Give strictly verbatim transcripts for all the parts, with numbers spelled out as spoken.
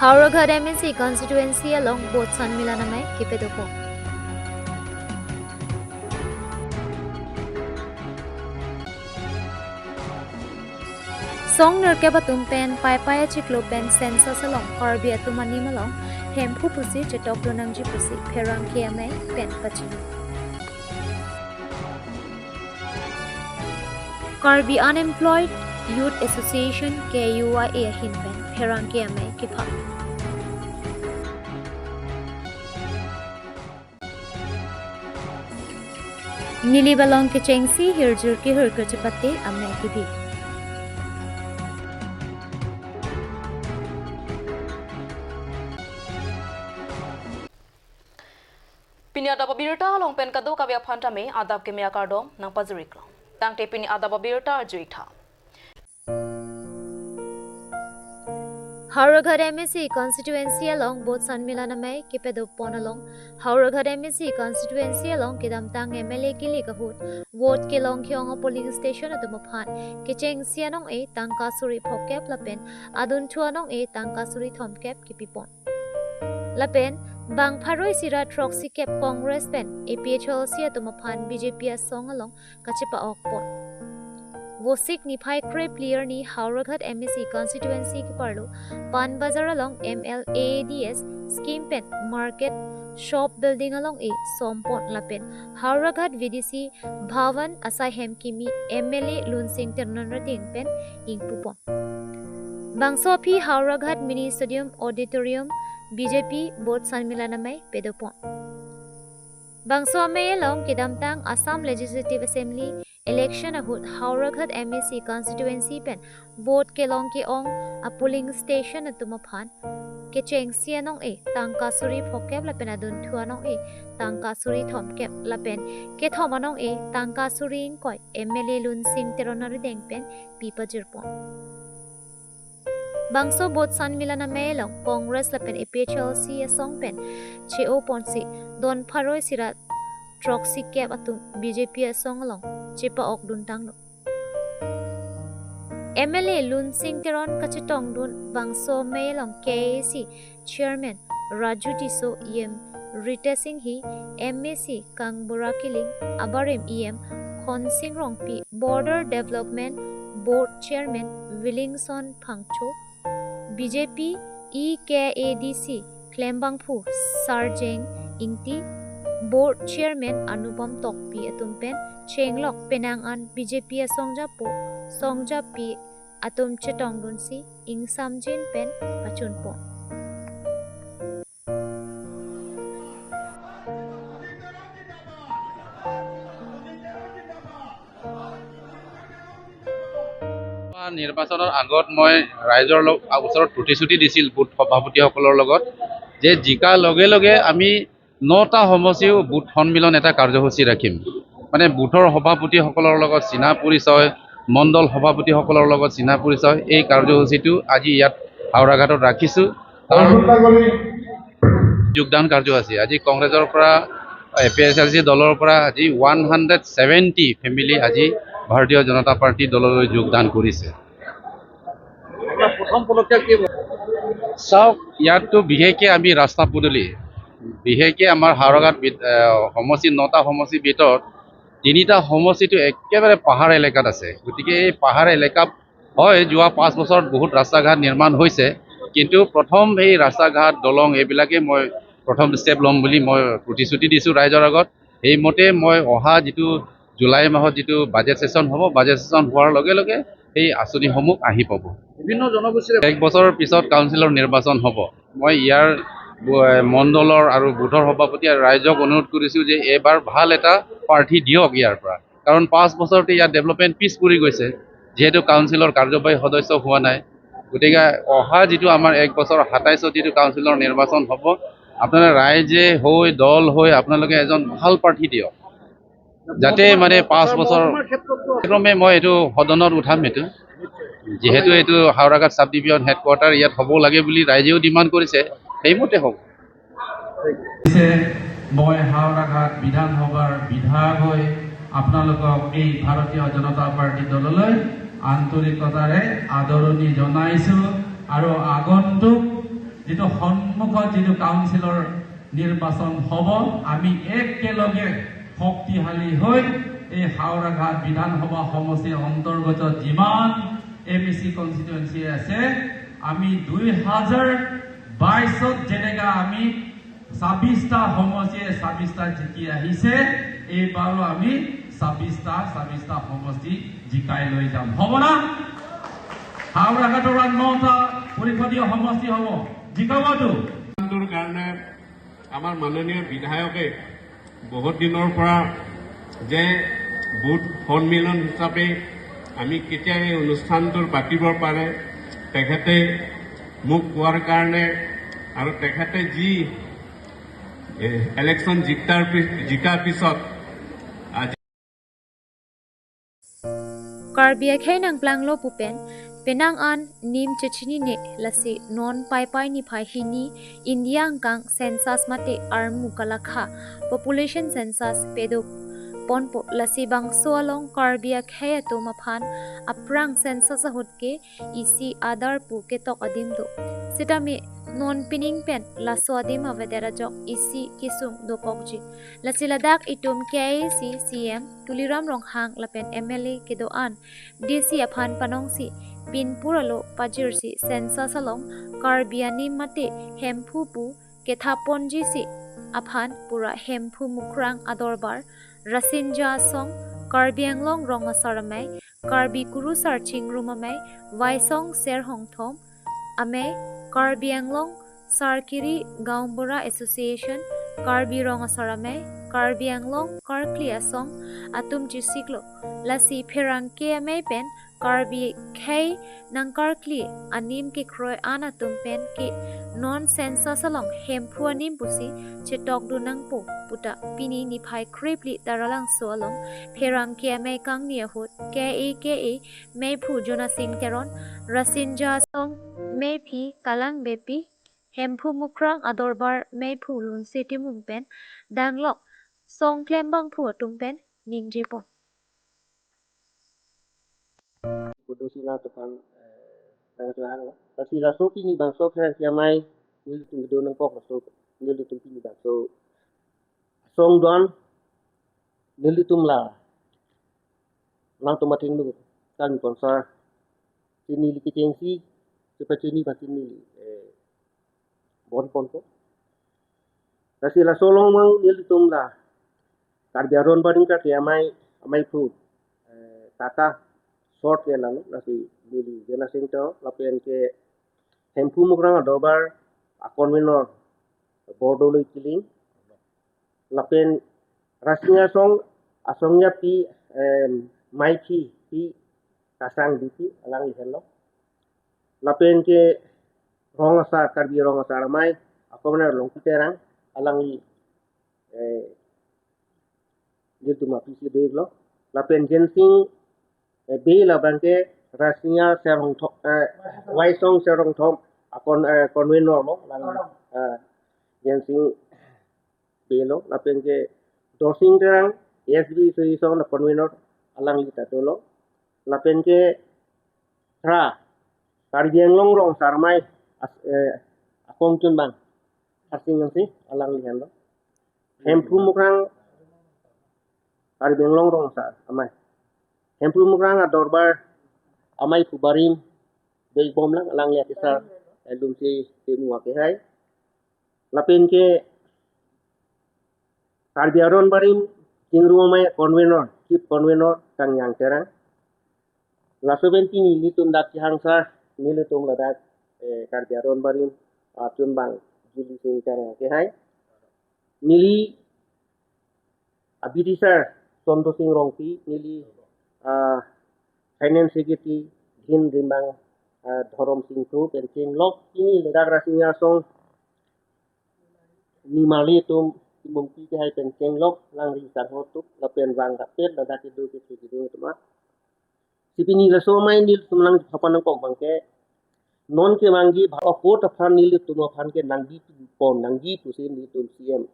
Howraghat M A C constituency along vote sanmilan amei kepadopon. Song nerkep atum pen Paipai achiklo pen census along Karbi atum anim along Hemphu pusi chetokdun nangji pusi pherangke amei pen pachini. Karbi Unemployed Youth Association, K U Y A ahin pen pherangke amei kepha. Nilip along kechengsi hirjur kehirkir chepate amei kebi. Pini adap abirta along pen kadokave aphan tame adap keme akardom nangpajiriklo. Tangte pini adap abirta arjuitha. Howraghat M A C constituency along vote sanmilan amei kepadopon along Howraghat M A C constituency along kedamtang M L A kilik ahut vote kelong ke-ong a-polling station atum aphan kechengsi anong-e tangka suri phokep lapen adunthu anong-e tangka suri thomkep kepipon. Lapen bang pharo isi ra throksikep Congress pen A P H L C atum aphan B J P asong along kachepa-okpon. Vosik niphai krephli arni Howraghat M A C constituency keparlo Pan Bazar along M L A D S scheme pen market shop building along-e sompon lapen Howraghat V D C Bhavan asaihem kimi M L A Lunsing Teron Reang pen ingpupon. Bangso aphi Howraghat Mini Stadium Auditorium B J P vote sanmilan amei padopon. Bangso amei along kedamtang Assam Legislative Assembly election ahut Howraghat M A C constituency pen vote kelong ke-ong a-polling station atum aphan kechengsi anong-e tangka suri phokep lapen adunthu anong-e tangka suri thomkep lapen kethom anong-e tangka suri ingkoi M L A Lunsing Teron Reang pen pipajirpon. Bangso vote sanmilan amei along Congress lapen A P H L C asong pen che-oponsi don pharo isi ra throksikep atum B J P asong along chepa-okdun tanglo. M L A Lunsing Teron kachetongdun bangso amei along K A A C Chairman Raju Tisso, E M Ritesh Enghi, M A C Kangbura Killing, abarim E M Khonsing Rongpi, Border Development Board Chairman Willingson Phangcho, B J P E K A D C Klembangphu Sarjeng Ingti, Board Chairman Anupam Tokbi atum pen chenglok penang an B J P asongjapo songjapi atum chetongdunsi ingsamjin pen pachunpon. নিৰ্বাচনৰ আগত মই ৰাইজৰ লগ-, ওচৰত প্ৰতিশ্ৰুতি দিছিল বুথ সভাপতিসকলৰ লগত যে জিকাৰ লগে লগে আমি নটা সমষ্টিও বুথ সন্মিলন এটা কাৰ্যসূচী ৰাখিম। মানে বুথৰ সভাপতিসকলৰ লগত চিনা পৰিচয়, মণ্ডল সভাপতিসকলৰ লগত চিনা পৰিচয়, এই কাৰ্যসূচীটো আজি ইয়াত হাওৰাঘাটত ৰাখিছোঁ। আৰু যোগদান কাৰ্যসূচী আজি কংগ্ৰেছৰ পৰা, এ পি এইচ এল চি দলৰ পৰা আজি ওৱান হাণ্ড্ৰেড ছেভেণ্টি ফেমিলি আজি ভাৰতীয় জনতা পাৰ্টি দললৈ যোগদান কৰিছে। আপোনাৰ প্ৰথম পদক্ষেপ কি হ'ব? চাওক, ইয়াততো বিশেষকৈ আমি ৰাস্তা পদূলি, বিশেষকৈ আমাৰ হাওৰাঘাট বিধ-, এ, সমষ্টি, নটা সমষ্টিৰ ভিতৰত তিনিটা সমষ্টিটো একেবাৰে পাহাৰ এলেকাত আছে। গতিকে এই পাহাৰ এলেকা হয়, যোৱা পাঁচ বছৰত বহুত ৰাস্তা ঘাট নিৰ্মাণ হৈছে, কিন্তু প্ৰথম এই ৰাস্তা ঘাট, দলং এইবিলাকে মই প্ৰথম ষ্টেপ ল'ম বুলি মই প্ৰতিশ্ৰুতি দিছোঁ ৰাইজৰ আগত। সেইমতে মই অহা যিটো জুলাই মাহত যিটো বাজেট ছেছন হ'ব, বাজেট ছেছন হোৱাৰ লগে লগে সেই আঁচনিসমূহ আহি পাব। বিভিন্ন জনগোষ্ঠীৰে এক বছৰৰ পিছত কাউন্সিলৰ নিৰ্বাচন হ'ব। মই ইয়াৰ ব-, মণ্ডলৰ আৰু বুথৰ সভাপতি আৰু ৰাইজক অনুৰোধ কৰিছোঁ যে এইবাৰ ভাল এটা প্ৰাৰ্থী দিয়ক ইয়াৰ পৰা, কাৰণ পাঁচ বছৰতে ইয়াত ডেভেলপমেণ্ট পিছ পৰি গৈছে, যিহেতু কাউন্সিলৰ কাৰ্যবাহী সদস্য হোৱা নাই। গতিকে অহা যিটো আমাৰ এক বছৰ সাতাইছত যিটো কাউন্সিলৰ নিৰ্বাচন হ'ব, আপোনালোকে ৰাইজে হৈ, দল হৈ আপোনালোকে এজন ভাল প্ৰাৰ্থী দিয়ক, যাতে মানে পাঁচ বছৰ ক্ৰমে মই এইটো সদনত উঠাম এইটো, যিহেতু এইটো হাওৰাঘাট ছাব ডিভিজন হেডকোৱাৰ্টাৰ ইয়াত হ'ব লাগে বুলি ৰাইজেও ডিমাণ্ড কৰিছে, সেইমতে হ'ব। পিছে মই হাওৰাঘাট বিধানসভাৰ বিধায়ক হৈ আপোনালোকক এই ভাৰতীয় জনতা পাৰ্টি দললৈ আন্তৰিকতাৰে আদৰণি জনাইছোঁ আৰু আগন্তুক যিটো সন্মুখত যিটো কাউন্সিলৰ নিৰ্বাচন হ'ব, আমি একেলগে শক্তিশালী হৈ এই হাওৰাঘাট বিধানসভা সমষ্টিৰ অন্তৰ্গত যিমান এম ই চি কনষ্টিটুৱেঞ্চি আছে, আমি দুই হাজাৰ বাইছত যেনেকা আমি ছাব্বিশটা সমষ্টিয়ে ছাব্বিশটা জিকি আহিছে, এইবাৰো আমি ছাব্বিশটা ছাব্বিশটা সমষ্টি জিকাই লৈ যাম। হ'ব না? হাওৰাঘাটৰ নটা পৰিষদীয় সমষ্টি হ'ব। জিকাবতো। অনুষ্ঠানটোৰ কাৰণে আমাৰ মাননীয় বিধায়কে বহুত দিনৰ পৰা যে বুথ সন্মিলন হিচাপে আমি কেতিয়া এই অনুষ্ঠানটো পাতিব পাৰে, তেখেতে মোক কোৱাৰ কাৰণে আৰু তেখেতে যি, এ, ইলেকশ্যন জিকাৰ পি-, জিকাৰ পিছত আজি Karbi akhei nangplanglo pu pen penang an nim chechinine, lasi non Paipai niphai hini India angkang census mate armu kalakha, population census pedo ponpo, lasi bangso along Karbi akhei atum aphan aphrang census ahut ke isi Aadhaar pu ketok adim do. Sitame non pining pen laso adim avedet ajok isi kesung dokokji. Lasi ladak itum K A A C C E M Tuliram Ronghang lapen M L A kedo-an D C aphan panongsi pinpur alo pajirsi census along Karbi anim mate Hemphu pu kethaponjisi aphan pura Hemphu Mukrang adorbar, Rasinja Asong, Karbi Anglong Rong Asar Amei, Karbi Kurusar Chingrum Amei, Waisong Serhongthom Amei, Karbi Anglong Sarkiri Gaonbura Association, Karbi Rong Asar Amei, Karbi Anglong Karkli Asong atum chesiklo. Lasi pherangke amei pen Karbi akhei nangkarkli anim kekroi an atum pen ke non census along Hemphu anim pusi chetokdun nangpo puta pini niphai krephli Taralangso along pherangke amei kangni ahut K A K A meiphu Jonasing Teron, Rasinja Asong meiphi Kalang Beypi, Hemphu Mukrang adorbar meiphu Lunse Timung pen danglok song klembangphu atum pen ningjepon. Kudu sila tukan, eh, tang tuan. Lasi laso pini bangso kaya amei, nelitum do nangkok laso, nelitum pini bangso song don, nelitum la nangtum athengno kan konsa chini liki chengsi, cepat chini pachini, eh, bon ponpo. Lasi laso along mang nelitum la Karbi Aron Barim kake amei, ameiphu, eh, Tata short ke lalo, lasi neli Jonasing Teron, lapen ke Hemphu Mukrang adorbar a-convenor Bordoloi Killing, lapen Rasinja Asong, Asongjapi, em, meiphi, Pi Kasang Beypi, alangli henlo. Lapen ke Rong Asar, Karbi Rong Asar Amei a-convenor Longpi Terang, alangli, eh, nelitum apisi beylo. Lapen Jensing, eh, Bey labang ke Rasinja Serhongthom, eh, Waisong Serhongthom a-con-, eh, convenor lo, lang, eh, Jensing Bey lo, lapen ke Dorsing Terang, S B Association a-convenor, alangli ta dolo. Lapen ke Tra, Karbi Anglong Rong Asar Amei as-, eh, akong chunbang, Harsing Hanse, alangli henlo. Hemphu Mukrang, Karbi Anglong Rong Asar Amei. Hemphu Mukrang adorbar ameiphu barim, Bey Bomlang, alangli akesar, eh, Lunse Timung akehai. Lapen ke Karbi Aron Barim Chingrum Amei convenor, chief convenor Kangyang Terang. Laso pen pini nelitum dak kehangsa, nelitum ladak, eh, Karbi Aron Barim, ah, chunbang Julie Sing Terang akehai. Neli abidi sir, Chandra Sing Rongpi, neli, ah, finance secretary, Dhin Rimbang, ah, Dhorom Sing Kro, pen chenglok, pini ladak Rasinja Asong, Nimali atum, Timungpi akehai pen chenglok, langri sangho atum, lapen vang rapet, ladak kedo kesu kedo atum ah. Si pini laso amei nelitum nangthapan nangkok abang ke, non ke manggi, bha-, o court aphan nelitum aphan ke nangdi pon, nangdi pusi nelitum C M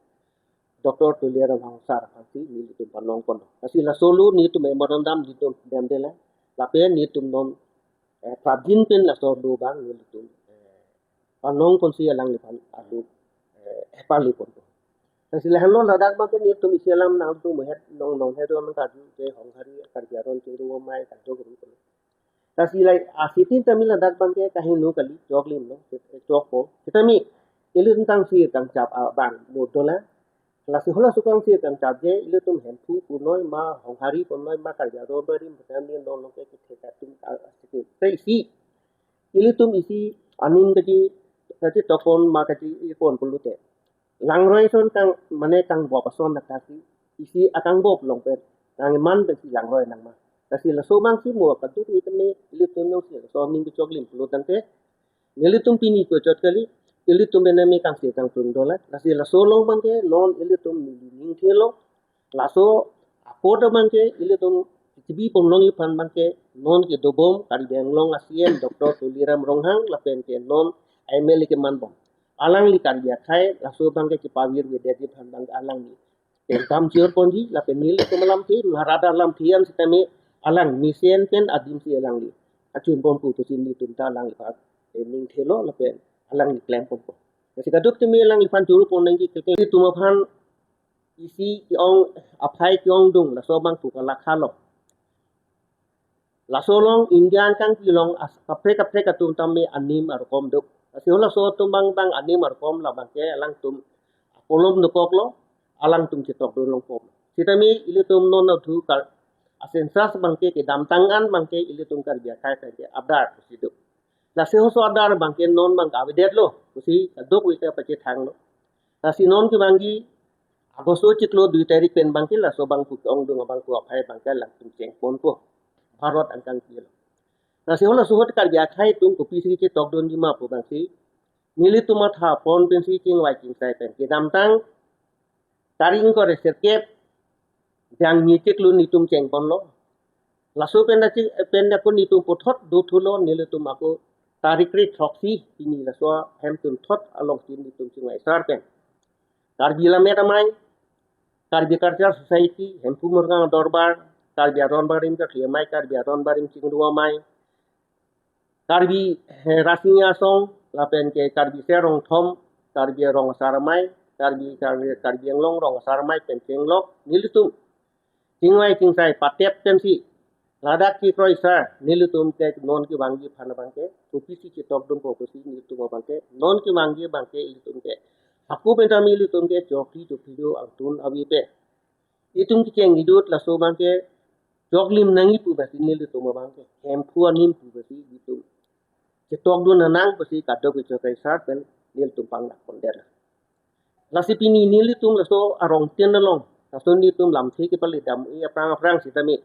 Doctor Tuliram Ronghang sir aphansi nelitum panong pon. Lasi laso lo nelitum memorandum nelitum dem dela. Lapen nelitum non, eh, prabin pen laso lo abang nelitum, eh, panong ponsi alangliphan alu eh, hepali ponpo. Lasi lahenlo ladak abangke nelitum isi alam nangtum het nong nong het nang karju ke Honghari Karbi aron chingrum amei kadokave. Lasi lai asitin tame ladak abangke kahingno kali, choklimlo, chokpo. Sitame ilitum kangsir kangchap abang mo dolang. Lasi halaso kangsir kangchap je ilitum Hemphu punoi ma, Honghari punoi ma, Karbi aron barim punoi ma, nong nong ke kethek atum a- asitin. Te isi ilitum isi anim kachi kachitok pon ma kachi-i pon pulote, langroi ason kang mane kangbop ason na kasi isi akangbop along pen kangman pensi langroi nangma. Lasi laso abangsi mo kadokave tame ilitum nangsi laso aning kechoklim pulo tangte, nelitum pini kochot kali, ilitum pen tame kangsir kangchung dolang. Lasi laso along abangke non ilitum neli ning thelo. Laso apot abangke ilitum P T V ponlongji aphan abangke non kedobom Karbi Anglong a C E M Doctor Tuliram Ronghang lapen ke non M L A kemanbom. Alangli Karbi akhei laso abangke kepavirvedetji aphan abangke alangli kengkam chior ponji lapen nelitum alamthe, Narada alamthe an sitame alang mesen pen adimsi alangli kachun ponpo pusi nelitum ta alangliphan eh, ning thelo lapen alangli klem ponpo. Lasi kadokave tame alangliphan churu pon nangji ke ilitum aphan isi ke-ong aphai ke-ongdung laso abang pu kalakha lo. Laso along India angkang pilong as kaprek kaprek atum tame anim arokom do. Lasi halaso atum abang abang anim arokom labangke alangtum akolom dokoklo, alangtum chetokdun longpo. Sitame ilitum non adhu kar a census abangke kedamtang an abangke ilitum Karbi akhei abangke adar pusi do. Lasi halaso adar abangke non abang kavedetlo pusi kadokave ta pachethanglo. Lasi non kevangji Agosto chiklo dui tarik pen abangke laso abang pu ke-ongdung abang pu aphai abangke alangtum cheng ponpo. Bharat angkang pilong. Lasi halaso ahut Karbi akhei atum kopisi chetokdunji ma pu abangsi nelitum matha pon pensi chingvai chingsai pen kedamtang tarik ingkoi ra sirkep jangni chiklo nelitum cheng ponlo. Laso pen da ching pen da ko nelitum puthot dothulo, nelitum ako tarik kre throksi pini laso ahemtun thot alongsi nelitum chingvai sar pen Karbi Lammet Amei, Karbi Cultural Society, Hemphu Murgang Dorbar, Karbi aron barim kathi amei, Karbi aron barim chingrum amei, Karbi eh, Rasinja Asong, lapen ke Karbi Serong Thom, Karbi Rong Asar Amei, Karbi Karbi Karbi Anglong Rong Asar Amei pen chenglok nelitum chingvai chingsai patep pensi ladak kekroi sar nelitum ke non kevangji aphan abangke kopisi chetokdunpo pusi nelitum abangke non kevangji abangke ilitum ke hako pen tame ilitum ke chokri chokri do angtun avi pen itum kecheng idut laso abangke choklim nangji pu basi nelitum abangke Hemphu anim pu basi itum chetokdun nang pusi kadokave chokai sar pen nelitum pangdak pondet. Lasi pini nelitum laso arongtin along laso nelitum lamthe kepali dam-i aphrang aphrang sitame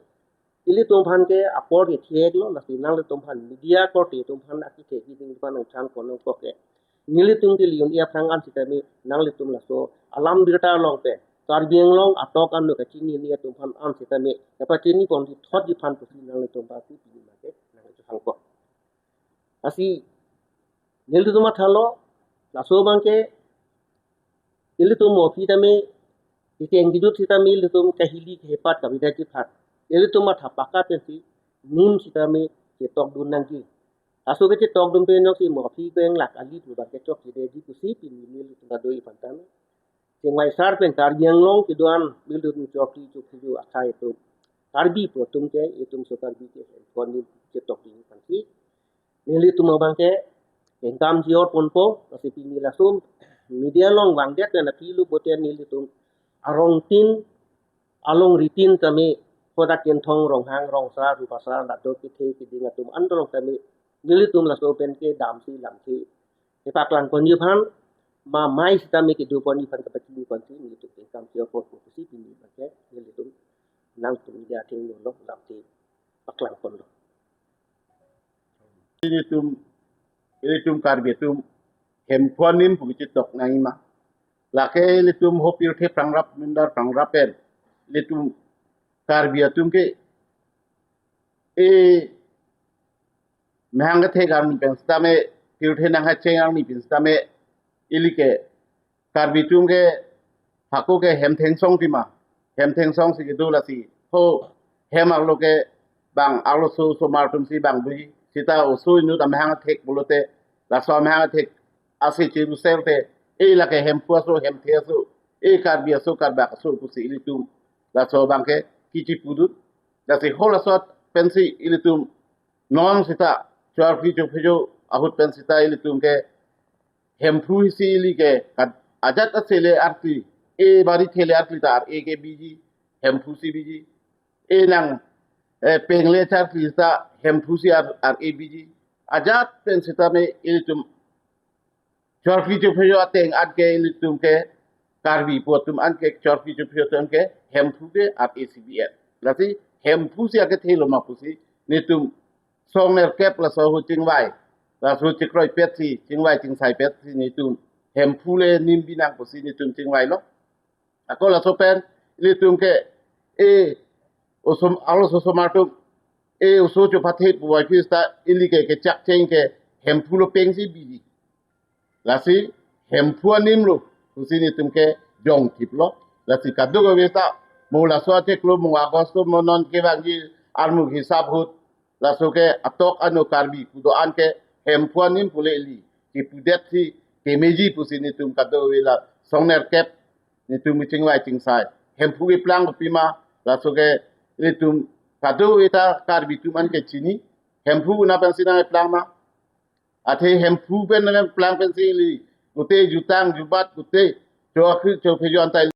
ilitum aphan ke apor ketheklo, lasi nanglitum aphan media korte atum aphan akethe kiding aphan nangchang ponong koke nelitum keli-un-e aphrang an sitame nanglitum laso alam birta along pen Karbi Anglong atok anu kachinine atum aphan an sitame kepachini ponji thotji aphan pusi nanglitum aphan pini make nangchang ko. Lasi nelitum mathalo laso abangke ilitum mo aphi tame kecheng kejut sitame ilitum kahili kehepat kavedetji aphan ilitum matha paka pensi nim sitame chetokdun nangji. Laso kechetokdun pen jongsi mo aphi penglak ali pu abangke chokchedetji pusi pini nelitum kadoi aphan tame chingvai sar pen Karbi Anglong kedo-an nelitum chokri chokri akhei atum Karbi pu atum ke itum so Karbi ke Hemphu anim chetokdun aphansi nelitum abangke kengkam chior ponpo. Lasi pini laso media along vangdet pen aphi lo pulote nelitum arongtin alongritin tame hodak Kenthong, Ronghang, Rongsa, Rupasa, Ladok, Kethe, Keding atum an along tame nelitum laso pen kedamsi lamthe kepaklang ponji aphan ma mei sitame kedo ponji aphan kepachini ponsi nelitum kengkam chior ponpo pusi pini abangke nelitum nangtum media athengno along lamthe paklang ponlo. Ilitum ilitum Karbi atum Hemphu anim pu kachetok nangji ma. Lake ilitum ho pirthe prangrap mindar prangrap pen ilitum Karbi atum ke e mehang kethek arni pen sitame pirthe nang kacheng arni pen sitame ili ke Karbi atum ke hako ke hem thengsong pi ma. Hem thengsong si kedo lasi ho hem arlo ke bang arloso osomar atumsi bang bui sita oso inut amehang athek pulote laso amehang athek ase chirusel te, e lake Hemphu aso, Hemthe aso, e Karbi aso, Karbak aso pusi ilitum laso abangke kichi pudun. Lasi hol aso pensi ilitum non sita chorpi chophejo ahut pen sita ilitum ke Hemphu isi ili ke kat-, ajat asele arti, e bari thele arti ta ar e ke biji, Hemphu si biji. E nang, eh, pengle charli ta Hemphu si ar, ar e biji. Ajat pen sita me ilitum chorpi chophejo ateng an ke ilitum ke Karbi pu atum an ke chorpi chophejo atum an ke Hemphu ke ar e si bi et. Lasi Hemphu si ake thelo ma pusi nitum songnerkep laso ahut chingvai. Laso chikroipet si, chingvai chingsaipet si nitum Hemphu le nim binang pusi nitum chingvailo. Ako laso pen ilitum ke e osom, alo osomar atum e oso chopathe puvoiphit ta ili ke kechak cheng ke Hemphu lo peng si biji. Lasi Hemphu anim lo pusi nitum ke jongthiplo. Lasi kadokave ta mo laso achiklo mo August mo non kevangji armuk hisap ahut laso ke atok ano Karbi pu do-an ke Hemphu anim pule ili kipudet si kemeji pusi nitum kadokave la songnerkep nitum chingvai chingsai. Hemphu keplang kopima, laso ke ilitum kadokave ta Karbi atum an ke chini. Hemphu una pensi nangplang ma. Athe Hemphu pen nangplang pensi ili gute jutang jubat gute chokhi chophejo anta.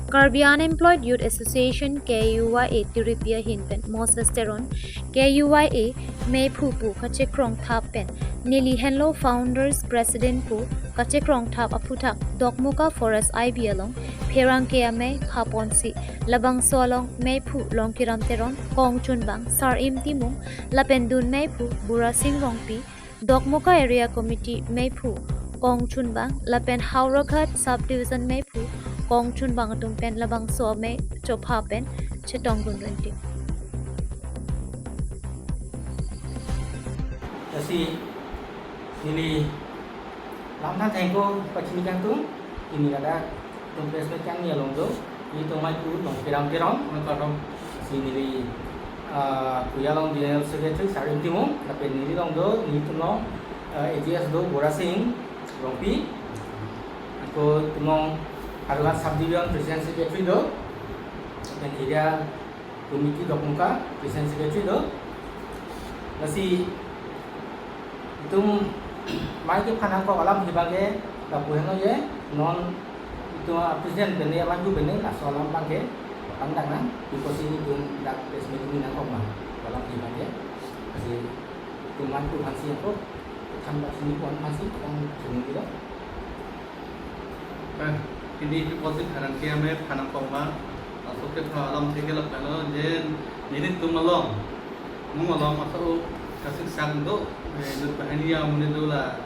Karbi Unemployed Youth Association, K U Y A, tiripi ahin pen Moses Teron, K U Y A meiphu pu kachekrong thap pen neli henlo Founders President pu kachekrong thap aphuthak Dokmoka Forest I B along pherangke amei phapon si labangso along meiphu Longkiram Teron, kongchunbang Sarim Timung, lapen dun meiphu Burasing Rongpi, Dokmoka Area Committee meiphu kongchunbang lapen Howraghat Sub Division meiphu kongchunbang atum pen labangso amei chopha pen chetongdun rinti. Lasi neli lamtha thengko pachini kangtung, neli ladak tum press meet kangni along do, nelitum meiphu Longkiram Teron, nangkardom si neli, ah, Kuya along General Secretary Sarim Timung, lapen neli along do, nelitum along, ah, A G S do, Burasing Rongpi, ako itum along Howraghat Sub Division President Secretary do, lapen Area Committee Dokmoka President Secretary do. Lasi itum mei kephan nangkok alam abangke lapu henlo je non itum a-president pen ne meiphu pen ne laso alam abangke pangdak nang, because itum dak press meet nangkok ma alam abangke. Lasi itum meiphu aphansi ako, itum meiphu aphansi tang sini kilo. Eh, pini ipi pusi pherangke amei phan nangkok ma, laso ke pha alam theke lapen lo je nelitum along, mung along aso kasiksak do, eh, inut banghini amonit do la,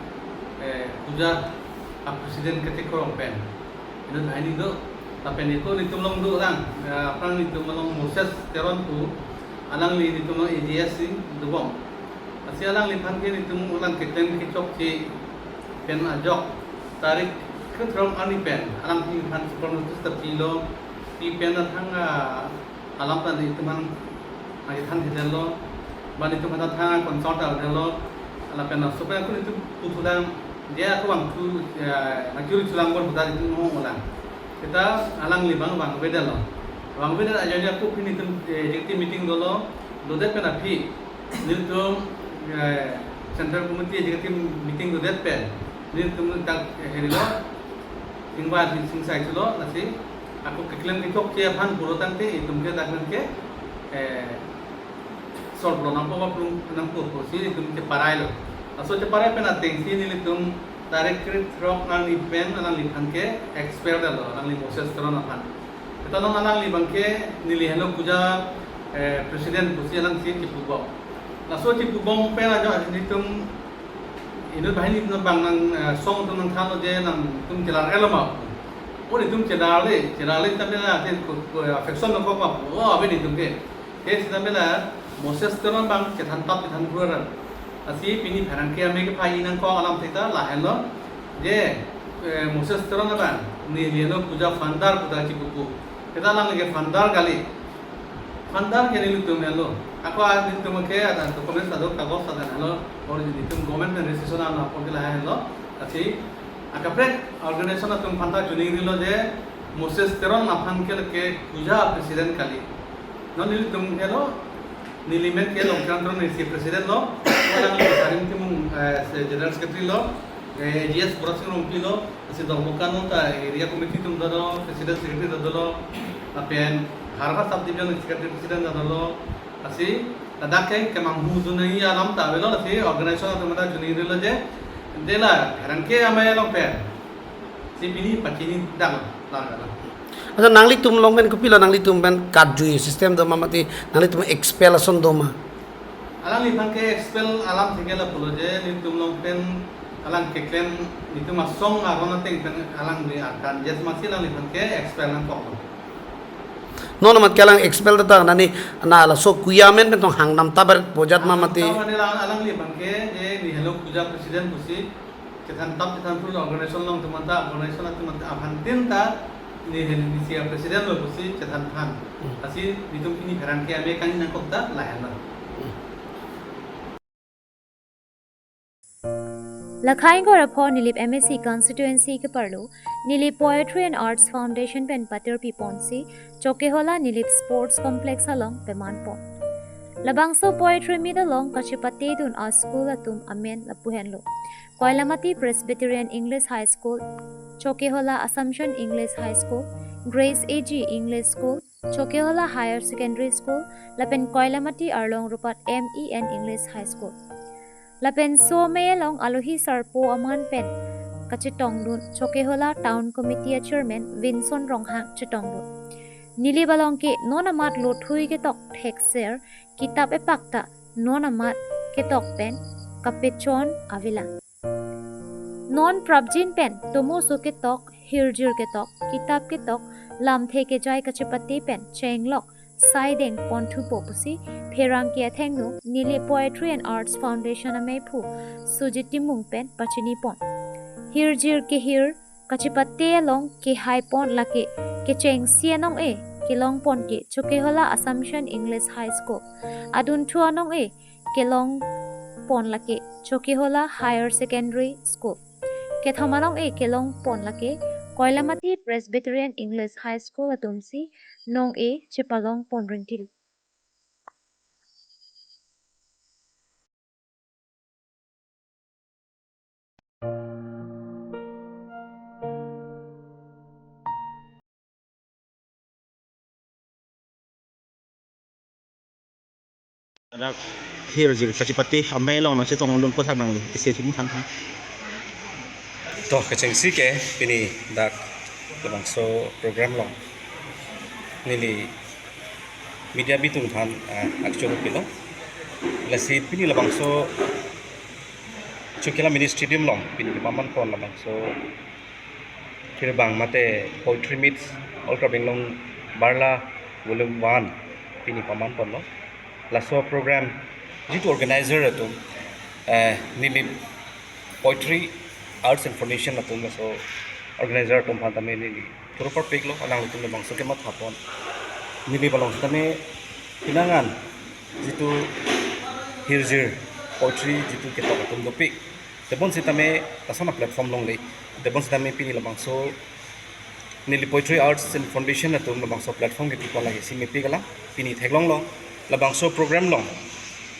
eh, puja a-president kachekrong pen inut banghini do, lapen ako nelitum along dolang, eh, aphrang nelitum along Moses Teron pu, alangli nelitum along A G S si dobom. Lasi alangliphan ke nelitum alang keklem kechokche pen ajok tarik krethrok arni pen alangphan super notice ta pilo, pi pen athang, ah, alam ta nelitum aphan nangkethan thedetlo, ba nelitum aphan athang consult ta thedetlo, lapen laso pen ako nelitum puthulang, je ako vangthu, eh, nangkiri thulang bon puta nelitum nangkoklang. Seta alangli abang vangvedetlo. Vangvedet ajoine ako pini nelitum, eh, executive meeting dolo, dodet pen aphi nelitum, eh, Central Committee executive meeting dodet pen nelitum dak, eh, herilo, chingvai chingsai chulo, lasi ako keklem kechokche aphan pulo tangte itum ke dak nangke, eh, solve lo nangpo ba plung nangpo pusi itum cheparai lo. Laso cheparai pen atengsi nelitum tarik krethrok arni pen alangliphan ke expel detlo, alangli Moses Teron aphan. Seta non alangli abangke neli henlo puja, eh, president pusi alangsi chepubom. Laso chepubom pen ajo nelitum inut banghini atum abang nang, eh, song atum nangthanlo je nangtum chelar-etlo ma. O nelitum chelarle, chelarle tame na te ko, ko, affection nangkok ma. O ave nelitum ke. Ke sitame la Moses Teron abang chethan tap chethan kruar. Lasi pini pherangke amei kephan nangkok alam thekta lahenlo. Je, eh, Moses Teron abang neli henlo puja founder puta chepupu. Seta alangli ke founder kali. Phanta ke nelitum helo. Ako a nelitum ke ada document sado kagos sado helo. Or nelitum government pen registration ano apor ke lahai helo. Lasi akaprek organization atum phanta chuning rilo je Moses Teron aphan ke lake puja president kali. Non nelitum helo. Neli men ke Longkirang Teron neli si president lo. Alangli Sarim Timung, eh, se general secretary lo. Eh, G S Borat Sing Rongpi lo. Si Dormoka non ta area committee atum dolo, president secretary dolo, lapen Harba subdivision secretary president dolo, lasi ladak ke kemanghu dunji alam ta avelo, lasi organization atum ta chuning rilo je, dela pherangke amei along pen si pini pachini dang la la. Accha, nanglitum along pen kopilo, nanglitum pen katjui system do ma mate nanglitum expel ason do ma? Alangliphan ke expel alam thengke lapulo je nelitum along pen alang keklem nelitum asong aron ateng pen alangli akan jes masi alangliphan ke expel nangkok. Non amat ke alang expel ta ta nani na laso kuya amen pen tong hangdam ta ber pojat ma mate. Tama ni alang, alangliphan ke je neli helo puja president pusi chethan tap chethan phul organization along atum anta organization atum anta aphan tin ta neli helo neli si president lo pusi chethan than. Hmm. Lasi nelitum pini pherangke amei kangni nangkok ta lahenlo. Hmm. Lakhai Gorapho Nilip M A C constituency ke parlo, Nilip Poetry and Arts Foundation pen patir piponsi, Chokihola Nilip Sports Complex along peman pon. Labangso poetry meet along kachepate dun a school atum amen lapu henlo. Koilamati Presbyterian English High School, Chokihola Assumption English High School, Grace A G English School, Chokihola Higher Secondary School, lapen Koilamati Arlong Rupat M E N English High School. Lapen so amei along alohi sarpo aman pen kachetongdun Chokihola Town Committee a Chairman Vinson Ronghang chetongdun. Nilip along ke non amat lothui ketok thekser kitap epak ta non amat ketok pen kapechon avelang. Non prapjin pen tomoso ketok, hirjir ketok, kitap ketok, lamthe kejai kachepate pen chenglok saideng ponthupo pusi pherangke athengno Nilip Poetry and Arts Foundation ameiphu Sujit Timung pen pachini pon. Hirjir kehir kachepate along kehai pon lake kechengsi anong-e kelong pon ke Chokihola Assumption English High School. Adunthu anong-e kelong pon lake Chokihola Higher Secondary School. Kethom anong-e kelong pon lake Koilamati Presbyterian English High School atumsi nong-e chepalong pon rintil. Dak hirjir kachepate amei along nangchetongdun puthak nangli isi thim than than. To kechengsi ke pini dak labangso program along neli media bitung aphan, ah, akchoro pilo. Lasi pini labangso Chokihola Mini Stadium along pini kepaman pon labangso kirbang mate poetry meets All Karbi Anglong Barla Volume one pini paman ponlo. Laso program jitu organizer atum, eh, Nilip Poetry Arts and Foundation atum laso organizer atum aphan tame neli choro parpiklo, alanglitum labangso kematha pon. Neli along sitame pinangan jitu hirjir poetry jitu ketok atum dopik. Tebon sitame lason a platform longle. Tebon sitame pini labangso Nilip Poetry Arts and Foundation atum labangso platform kepi pon lake si mepik alam pini theklonglo. Labangso program along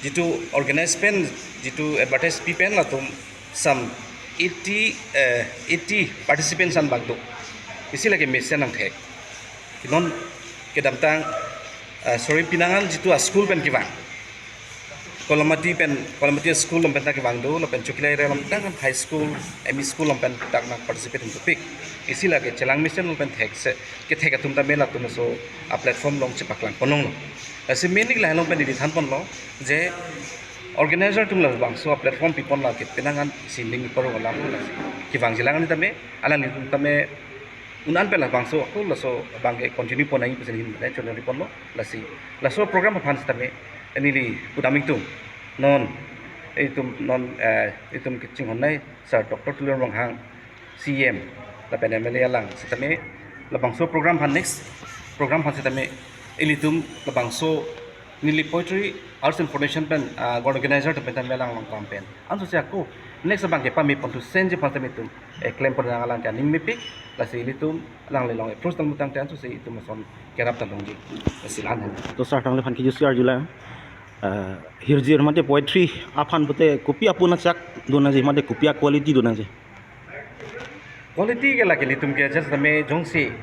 jitu organize pen jitu advertise pi pen latum some eighty, eh, eighty participants an bak do. Isi lake mesen nangthek. Kinon kedamtang, eh, sorry, pinangan jitu a school pen kevang. Koilamati pen, Koilamati school along pen ta kevang do, lapen Chokihola area along tang high school, M E school along pen ta nang participate dopik. Isi lake chelang mesen along pen thekse, kethek atum tame latum laso a platform along chepaklang ponlonglo. Lasi mainly lahai along pen neli than ponlo, je organizer atum labangso a platform pi pon lake pinangan si ning paro alam lasi kevangji lang tame, alanglitum tame un-an pen labangso ako laso abang ke continue pon nangji pusi neli chonari ponlo. Lasi laso program aphan sitame neli pudam ingtung non itum non, eh, itum kachinghon nai Sir Doctor Tuliram Ronghang C E M lapen M L A alang sitame labangso program aphan next program aphan sitame ilitum labangso Nilip Poetry Arts and Foundation pen, ah, organizer atum pen tame alanglong kam pen ansose ako next abang kepame pon thusen ji aphan tame itum, eh, klem pon nang alang ke aning mepik, lasi ilitum alanglilong approach tanglo tangte ansose itum ason kerap ta longji. Lasi la-an hen. To sir, nangliphan kejutsi arjulang, ah, hirjir mate poetry aphan pute kopi aputhak do nangji mate kopi a-quality do nangji? Quality ke lake ilitum ke just tame jongsi,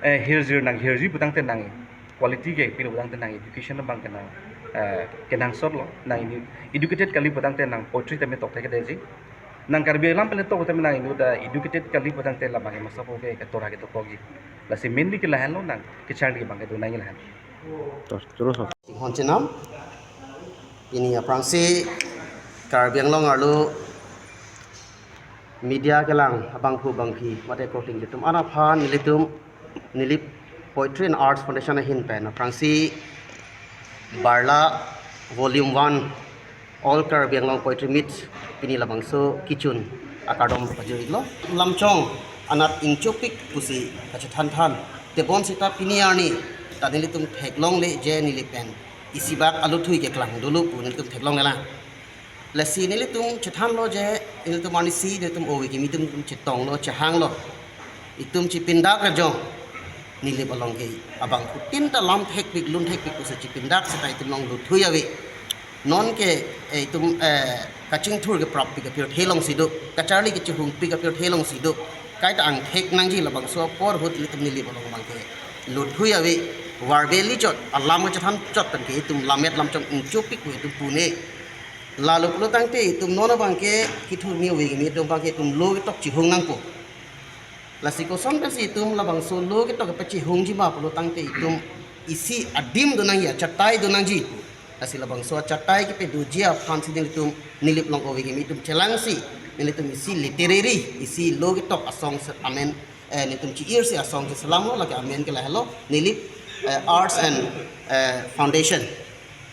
eh, hirjir nanghirji pu tangte nang quality ke pilo pu tangte nang education abang ke nang, eh, kenangsot lo, nang ini educated kali pu tangte nang poetry tame tokthekthedetji. Nang Karbi alam pen tok tame nang inut educated kali pu tangte labang ke masa po ke ketora ke tokji. Lasi mainly ke lahenlo, nang kecharli abang ke do nangji lahen. To, terus. Honche nam. Pini aphrangsi Karbi Anglong arlo media kelang abangphu bangphi mate korte atum an aphan nelitum Nilip Poetry and Arts Foundation ahin pen aphrangsi Barla Volume one All Karbi Anglong Poetry Meet pini labangso kechun akardom pajir-iklo. Lamchong anat ingchopik pusi kachethan than. Tebon seta pini arni ta nelitum theklongle je Nilip pen isi bak aluthui keklang dolo pu nelitum theklonglelang. Lasi nelitum chethanlo je nelitum arnisi nelitum ove kimi atum chetonglo, chehanglo. Itum chipindak rajong Nilip along ke abangphutin ta lam thekpik, lun thekpik pusi chipindak seta itum along luthui ave. Non ke, eh, itum, eh, kachingthur keprappik apirthe alongsi do, kacharli kachehungpik apirthe alongsi do. Kaita angthek nangji labangso apor ahut ilitum Nilip along abang ke luthui ave, verbally chot, alam kachethan chot pen ke itum lammet lamchong ingchopik pu itum pune. Lalo pulo tangte itum non abang ke kethurmi ove kimi atum abang ke itum lo ketok chehung nangpo. Lasi koson pensi itum labangso lo ketok pachehungji ma pulo tangte itum isi adim do nangji, achatai do nangji pu. Lasi labangso achatai kepedoji aphansi nelitum Nilip along ove kimi atum chelangsi nelitum isi literary, isi lo ketok asong se amen, eh, nelitum chi-irsi asong selamlo, lake amen ke lahelo Nilip, eh, Arts and, eh, Foundation.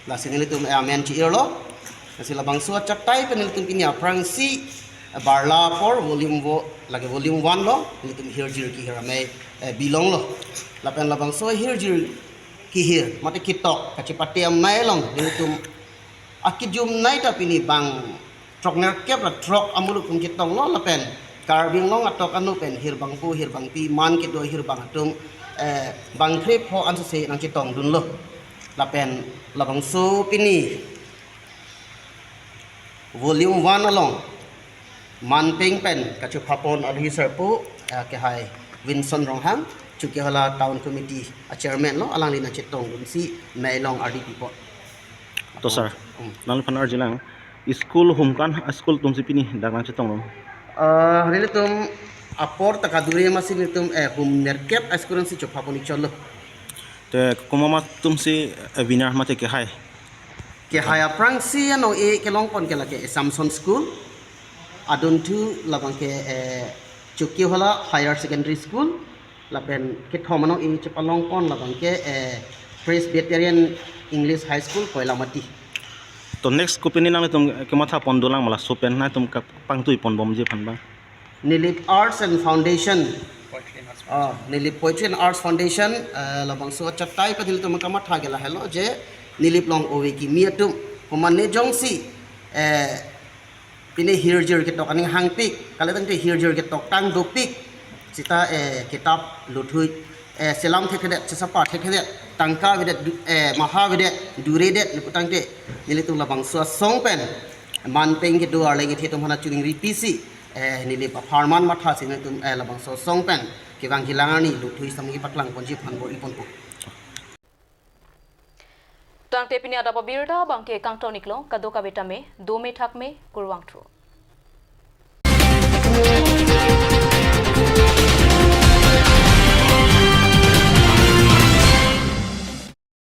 Lasi nelitum, eh, amen chi-irlo. Lasi labangso achatai pen nelitum pini aphrangsi, eh, Barla apor volume wo, lake volume one lo, nelitum hirjir kehir amei, eh, bilonglo. Lapen labangso hirjir kehir mate ketok kachepate amei along nelitum akejumnei ta pini bang throknerkep ra throk amuluk atum chetonglo lapen Karbi Anglong atok anu pen hirbangpo hirbangpi man kedo hirbang atum, eh, bangkre pho ansose nangchetongdunlo. Lapen labangso pini volume one along manpeng pen kachophapon alohi sarpo, eh, kehai Vinson Ronghang, Chokihola Town Committee a-chairman lo, alangli nangchetongdunsi mei along ardi pipo. To sir, hmm, nangliphan arjulang, school humkan school atumsi pini dak nangchetongdun? Ah, nelitum apor ta kadure amatsi nelitum, eh, humnerkep a-school ansi chophapon-ik chotlo. Te komat atumsi, eh, winner mate kehai? Kehai aphrangsi ano e kelongpon ke lake Assumption School, adunthu labang ke, eh, Chokihola Higher Secondary School, lapen kethom ano e chepalongpon labang ke, eh, Presbyterian English High School, Koilamati. To next kopine nanglitum kemathapon dolang ma laso pen nangtum kapangtuiponbomji aphan abang? Nilip Arts and Foundation. Ah, Nilip Poetry and Arts Foundation, eh, labangso achatai pen nelitum kamatha ke lahelo je Nilip along ove kimi atum, komatne jongsi, eh, pine hirjir ketok aning hangpik, kali tangte hirjir ketok tang dopik, seta, eh, kitap luthui, eh, selam thekthedet, sesapa thekthedet, tangka avedet, du-, eh, maha avedet, duredet, lapu tangte nelitum labangso asong pen manpeng kedo arleng kethe atum aphan choningri pisi, eh, Nilip apharman mathasi nelitum, eh, labangso asong pen kevang kelang arni luthui samgi paklangponji aphan bor-iponpo. Tangte pini adap abirta abang ke kangton-iklo, kadokave tame dome thakme, kurvangthu.